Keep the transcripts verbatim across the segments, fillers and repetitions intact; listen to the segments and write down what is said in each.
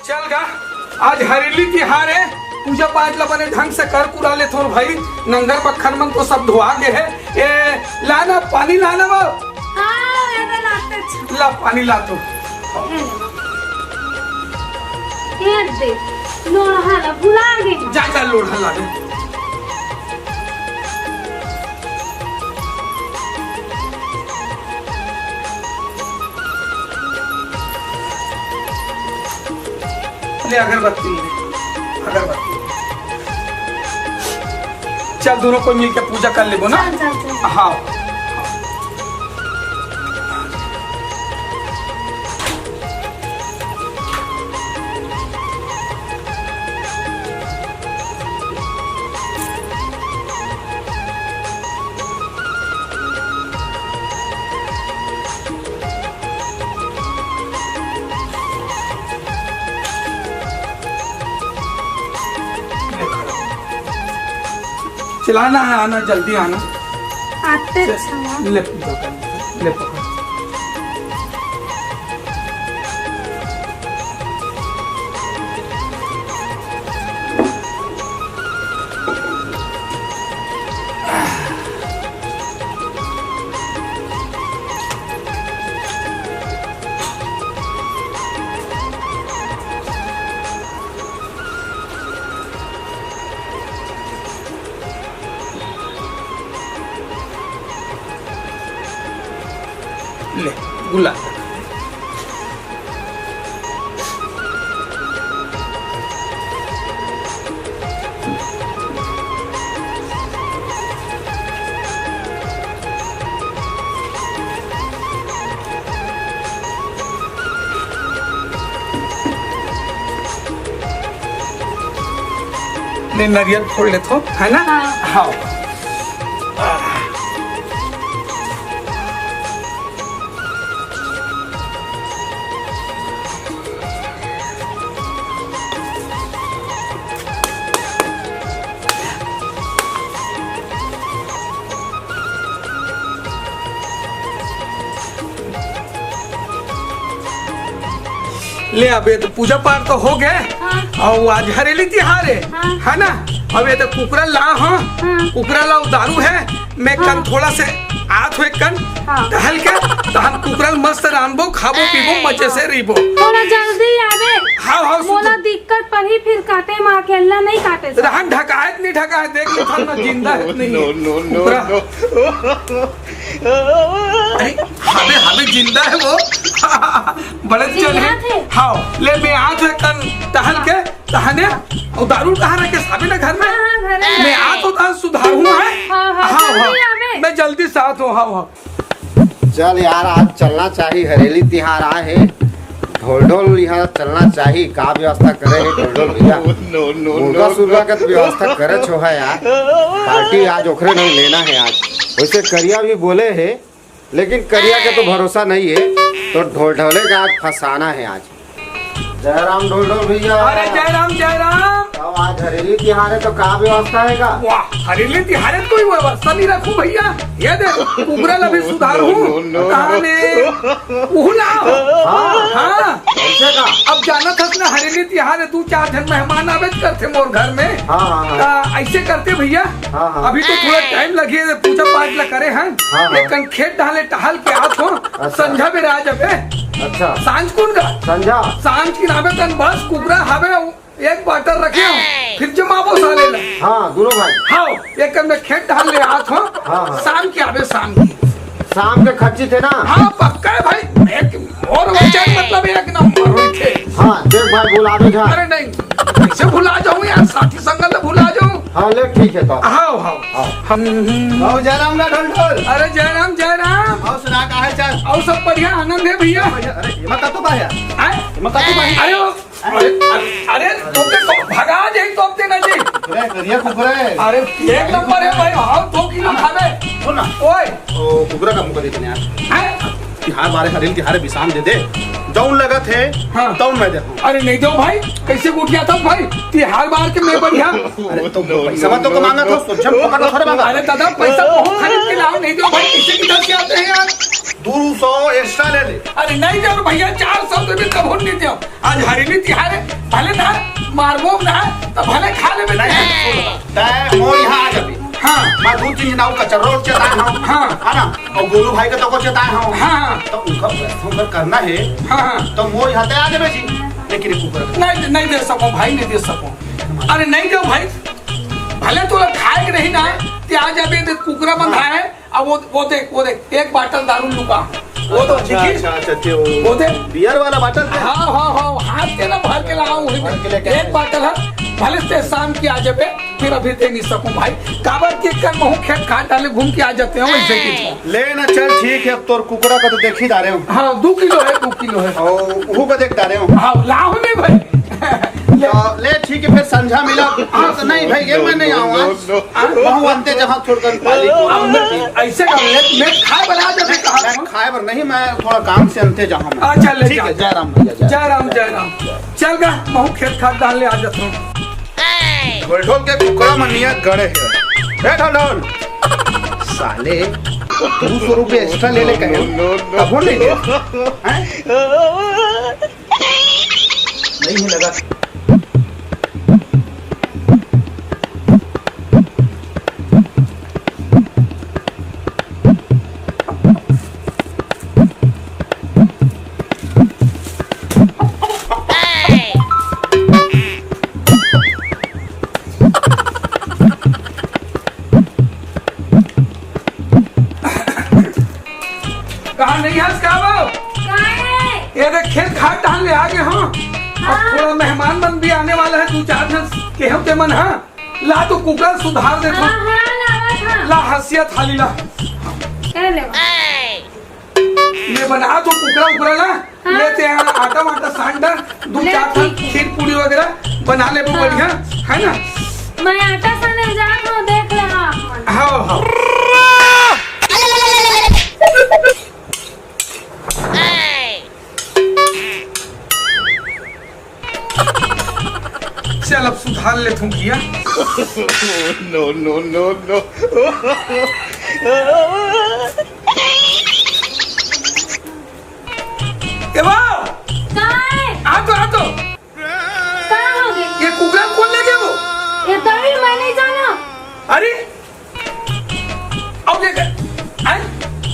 चल गा, आज हरेली तिहार हे, पूजा पाठ ला बने ढंग से कर कुरा लेथों भाई। नंगर बखर मन तो सब धोआ गे हे। ए, लाना पानी लाना वो। हाँ, ये तो लाते अच्छा। ला पानी ला तो। ये ले। ये दे, लोढ़ा ला भुला गे। जा, जा, लोढ़ा ला दे। ले अगरबत्ती, ले अगरबत्ती। चल, दोनों कोई मिलके पूजा कर लेबो ना। चल, चल, चल। हाँ। चलाना है, आना, जल्दी आना। आते अच्छा हुआ। ले, ले पकड़। ले, गुलाब। मैं नरियल फोड़ लेथों, है ना? हाँ। हाँ। ले, अब ये तो पूजा पाठ तो हो गए, हाँ। अउ आज हरेली तिहार हे, हाँ। है ना? अब ये तो कुकरा ला, हाँ, हाँ। कुकरा ला, दारू हे, मैं कन हाँ। थोड़ा से आत हो एक कन हाँ। टहल के, तहन कुकरा ल मस्त रांधबो, खाबो, पीबो, मजे से रहिबो। थोड़ा जल्दी आबे। हाँ, हाँ, मोला सुन। दिक्कत पड़ही फिर काटे मा, अकेला नहीं काटे से। रहन ढकायत नहीं ढकायत, देख ले थान ना जिंदा है नहीं। No, no, no, कुकरा। No। अरे, हावे, हावे, जिंदा है वो। बड़े जिंदा चले। थे। हाँ, ले मैं आत हो एक कन टहल के, तहने, अउ दारू कहाँ रखे? साबे ना घर में? हाँ, हाँ, घर में। मैं आत हो, तहन सुधारहूँ, हैं? हाँ, हाँ, हाँ, जल्दी हाँ। आवे। मैं जल्दी से आत हो, हाँ, हाँ। चल यार, आज चलना चाही, हरेली तिहार आए हे, ढोल ढोल यहाँ चलना चाही। का व्यवस्था करे हे ढोल ढोल भैया? No, no, मुर्गा no, सुर्गा no। के तो व्यवस्था करे छो है यार, पार्टी आज ओखरे नहीं लेना है आज। वैसे करिया भी बोले हे, लेकिन करिया के तो भरोसा नहीं है, तो ढोल ढोले का आज फंसाना है आज। जय राम ढोल ढोल भैया। अरे जय राम, जय राम। अब आज हरेली तिहार है तो का व्यवस्था है का? वाह, हरेली तिहार है तो कोई व्यवस्था नहीं रखूं भैया। ये दे, कुकरा ला भी सुधारहूं। No, no, no, no। कहाने? उहू ला। हाँ। हाँ। कैसे का? अब जानत हस ना, हरेली तिहार है, दू चार झन मेहमान आबेच करथे मोर घर में। हाँ, हाँ, हाँ। त ऐसे करते भैया। हाँ, हाँ। अभी तो थोड़ा टाइम लगे, पूजा पाठ ला करे हन। हाँ, हाँ। लेकिन खेत डाले टहल के आत हो, अच्छा। संझा बेरा आ जाबे। अच्छा। सांझ कुन का? संझा। सांझ किन आबे तन बस कुकरा हावे, एक बाटर रखे हो, फिर जमाबो साले ला। हाँ, दोनों भाई। हाँ, एक कन में खेत डाल ले आत हो, हाँ, हाँ। शाम के आबे, शाम के। शाम के खच्ची थे ना? हाँ, पक्का है भाई, एक और वचन मतलब एक नंबर होई थे। हाँ, देख भाई, भुला दो जा। अरे नहीं, कैसे भुला जाऊँ यार, साथी संगत भुला जाऊँ। हाँ, ले ठीक है तो। हाँ, हाँ। हाँ। हम आओ जयराम का ढोल ढोल। अरे जयराम, जयराम। आओ सुना, का हाल चाल? आओ सब बढ़िया, आनंद है भैया। अरे, ये मत तो भाई यार। आए? ये मत तो भाई। अरे, अरे, अरे, अरे, तोपते तो भगा दे, तोपते ना जी। कुकुरे, करिया कुकुरे। अरे, एक नंबर है भाई, हाँ, दो किलो खावे। सुन ना। ओए। ओ, कुकुरा का मुंह देखने यार। हैं? तिहार बारे हरेली तिहार बिसाम दे दे। जौन लगत है, हाँ। तौन मैं देता हूँ। अरे, नहीं दो भाई, कैसे उठ गया था भाई? तिहार बार के मैं बढ़िया। अरे, तो पैसा मत तो कमांगा तो, सोचा पकड़ थोड़े मांगा। अरे दादा, पैसा बहुत खरीद के लाओ, नहीं दो भाई, कैसे किधर से आते हैं यार? दू सौ extra ले ले। अरे नहीं देव भैया, चार सौ देबे तभो नहीं देव। आज हरेली तिहार हे, भले ना मारबो ना, त भले खा लेबे। नहीं, तैं मोर इहाँ आ जाबे। हाँ। मैं दू तीन झन अउ कचर्रो ल चेताए हँव। हाँ। हे ना? अउ गोलू भाई के तको चेताए हँव। हाँ, हाँ। त उनका, उनका करना हे। हाँ, हाँ। त मोर इहाँ तैं आ जाबे जी। लेकिन ये कुकरा नहीं, नहीं दे सकँव भाई, नहीं दे सकँव। अरे नहीं देव भाई, भले तोला खाए के नहीं ना, तैं आ जाबे, देख कुकरा बंधा हे। अब वो, वो देख, वो देख, एक बाटल दारू लुका। वो तो अच्छा, ठीक हे। अच्छा, अच्छा, अच्छा, वो वो देख। Beer वाला बाटल थे? हाँ, हाँ, हाँ, हाथ के ना भर के लाऊँ, वही भर के लेके एक आऊँ। बाटल हे, भले से शाम के आ जाबे, फिर अभी दे नहीं सकँव भाई। काबर के कर महूँ खेत खार डाले घूम के आ जातेंव, वैसे कि ले ना, चल ठीक हे, अब तोर कुकरा का तो देख ही डारेंव। हाँ, दू किलो हे, दू किलो हे। अउ उहू का देख डारेंव। हाँ, लाहू नहीं भाई। तो ले ठीक हे, फिर संझा मिला। हाँ, तो नहीं भाई, ये मैं नहीं आऊँ आज। हाँ, वहाँ अंते जहाँ थोड़ा कन खाली अब मैं ऐसे कर ले, मैं खाए बना दे, मैं कहा मैं खाए बर नहीं, मैं थोड़ा काम से अंते जहाँ मैं। अच्छा, ले ठीक जा। हे, जय राम भैया, जय जय राम, जय राम। चल गा, महूँ खेत खार डाल ले आ जाता हूँ। ढोल ढोल के कुकरा मन नियत गड़े हे। ए ढोल ढोल, साले, दू सौ रुपये extra ले ले कहे, तभो नहीं दे। हैं? नहीं हे लगा। कहाँ नहीं हस का वो? काहे? ये देख खेत खार डाल ले आ गे हँव। अब हाँ। थोड़ा मेहमान मन भी आने वाला हे, दू चार झन केहेंव ते मन, हाँ। ला तो कुकरा सुधार देथँव। हाँ, हाँ, लावत हँव। ला हँसिया थाली ला। ए ले। ये बना तो कुकरा उकरा ला। हाँ। ले तैं आटा वाटा सान डार, दू ले चार ठन ठीक हे। खीर पूड़ी वगैरह बना लेबो हाँ। बढ़िया, हे ना? मैं आटा साने जात हँव, देख ले आप मन। हाँ, हाँ। चल, अब सुधार लेथँव भैया। No, no, no, no। ए बा! काय? आ तो, आ तो। का हो गे? ये कुकरा कोन ले गे वो? ये तभी मैं नहीं जाना। अरे, अब ये क-, आय,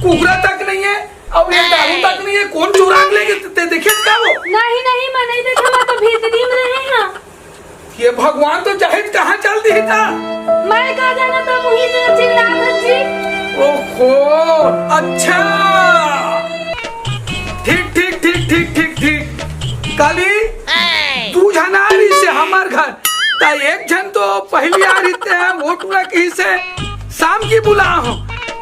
कुकरा तक नहीं हे, अब ये हाँ। दारू तक नहीं हे, कोन चुरा के ले गे? तैं देखे का वो? नहीं, नहीं, मैं नहीं देखे, मैं तो भीतरी में रहे ना। ये भगवान, तो जाहिर कहाँ चल दी था? मैं का जाना था, वही से चिल्लात हस जी। ओहो, अच्छा। ठीक, ठीक, ठीक, ठीक, ठीक, ठीक। काली, दू झन आ रहिसे हमर घर। त एक झन तो पहिली आ रहिसे, वो टूरा कहिसे, शाम की बुलाहूँ।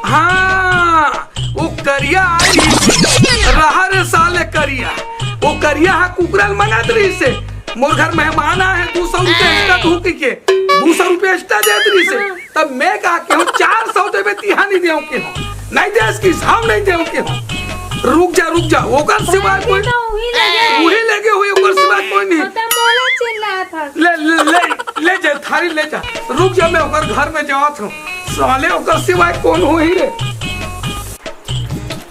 हाँ, वो करिया आ रहिसे, रहा रे साले करिया। वो करिया हा कुकरा ल मंगात रहिसे, मोर घर मेहमान आए हे, दू सौ रुपया extra दूँ कहिके, दू सौ रुपया extra देत रहिसे। हाँ। तब मैं का केहेंव, चार सौ देबे तिहां नहीं देंव केहेंव, नहीं देस किस, हम नहीं देंव केहेंव। रुक जा, रुक जा, ओकर सिवाय कोई तो उही लगे। उही लगे हुई, ओकर सिवाय कोई नहीं। तो मोला चिल्लात हस। ले, ले, ले, ले जा, थारी ले जा। रुक जा, मैं ओकर घर में जावत हूँ। साले ओकर सिवाय कोन होही रे?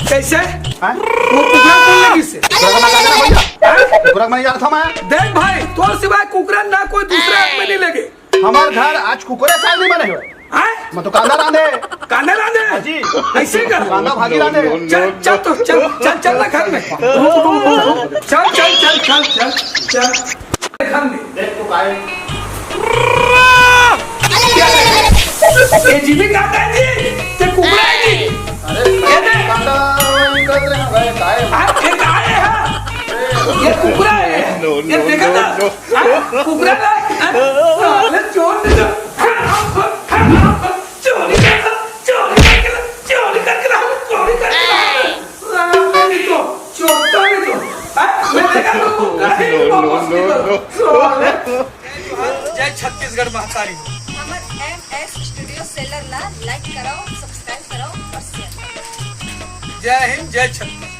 कैसे? हाँ? वो कुकरा कोन लगिसे? कुकरा का मैं जानत हूँ भैया। हाँ? कुकरा का मैं जानत हूँ मैं। देख भाई, तोर सिवाय कुकरा ना कोई दूसरा आदमी नहीं लगे। हमर घर आज कुकरा साग नहीं बने हुए। हाँ? मैं तो कांदा रांधे। कांदा रांधे? हाँ जी। ऐसे कर। कांदा भाजी रांधे। चल, चल तो, चल, चल, चल ना घर में। रुक, रुक, रुक, रुक। चल, चल, चल। घर में। देख तो काहे। ये जीवित कांदा है जी, ये कुकरा है जी। अरे, ये देख। कांदा वही कर रहे हैं भाई, काहे? हाँ, ये काहे है? ये कुकरा है। No, ये no, देखा no, था? No। हाँ? कुकरा ना? हाँ? साले चोर ने तो चोरी करके ला, चोरी करके ला, चोरी करके ला, चोरी करके ला। साले नहीं तो, चोरता नहीं तो। हाँ? मैं देखा तो कुकरा ही No, no, वापस no, निकल। No। साले। जय छत्तीसगढ़ महतारी। हमर एम एस स्टूडियो सेलर ला like कराओ, subscribe कराओ और share कराओ। जय हिंद, जय छत्तीसगढ़।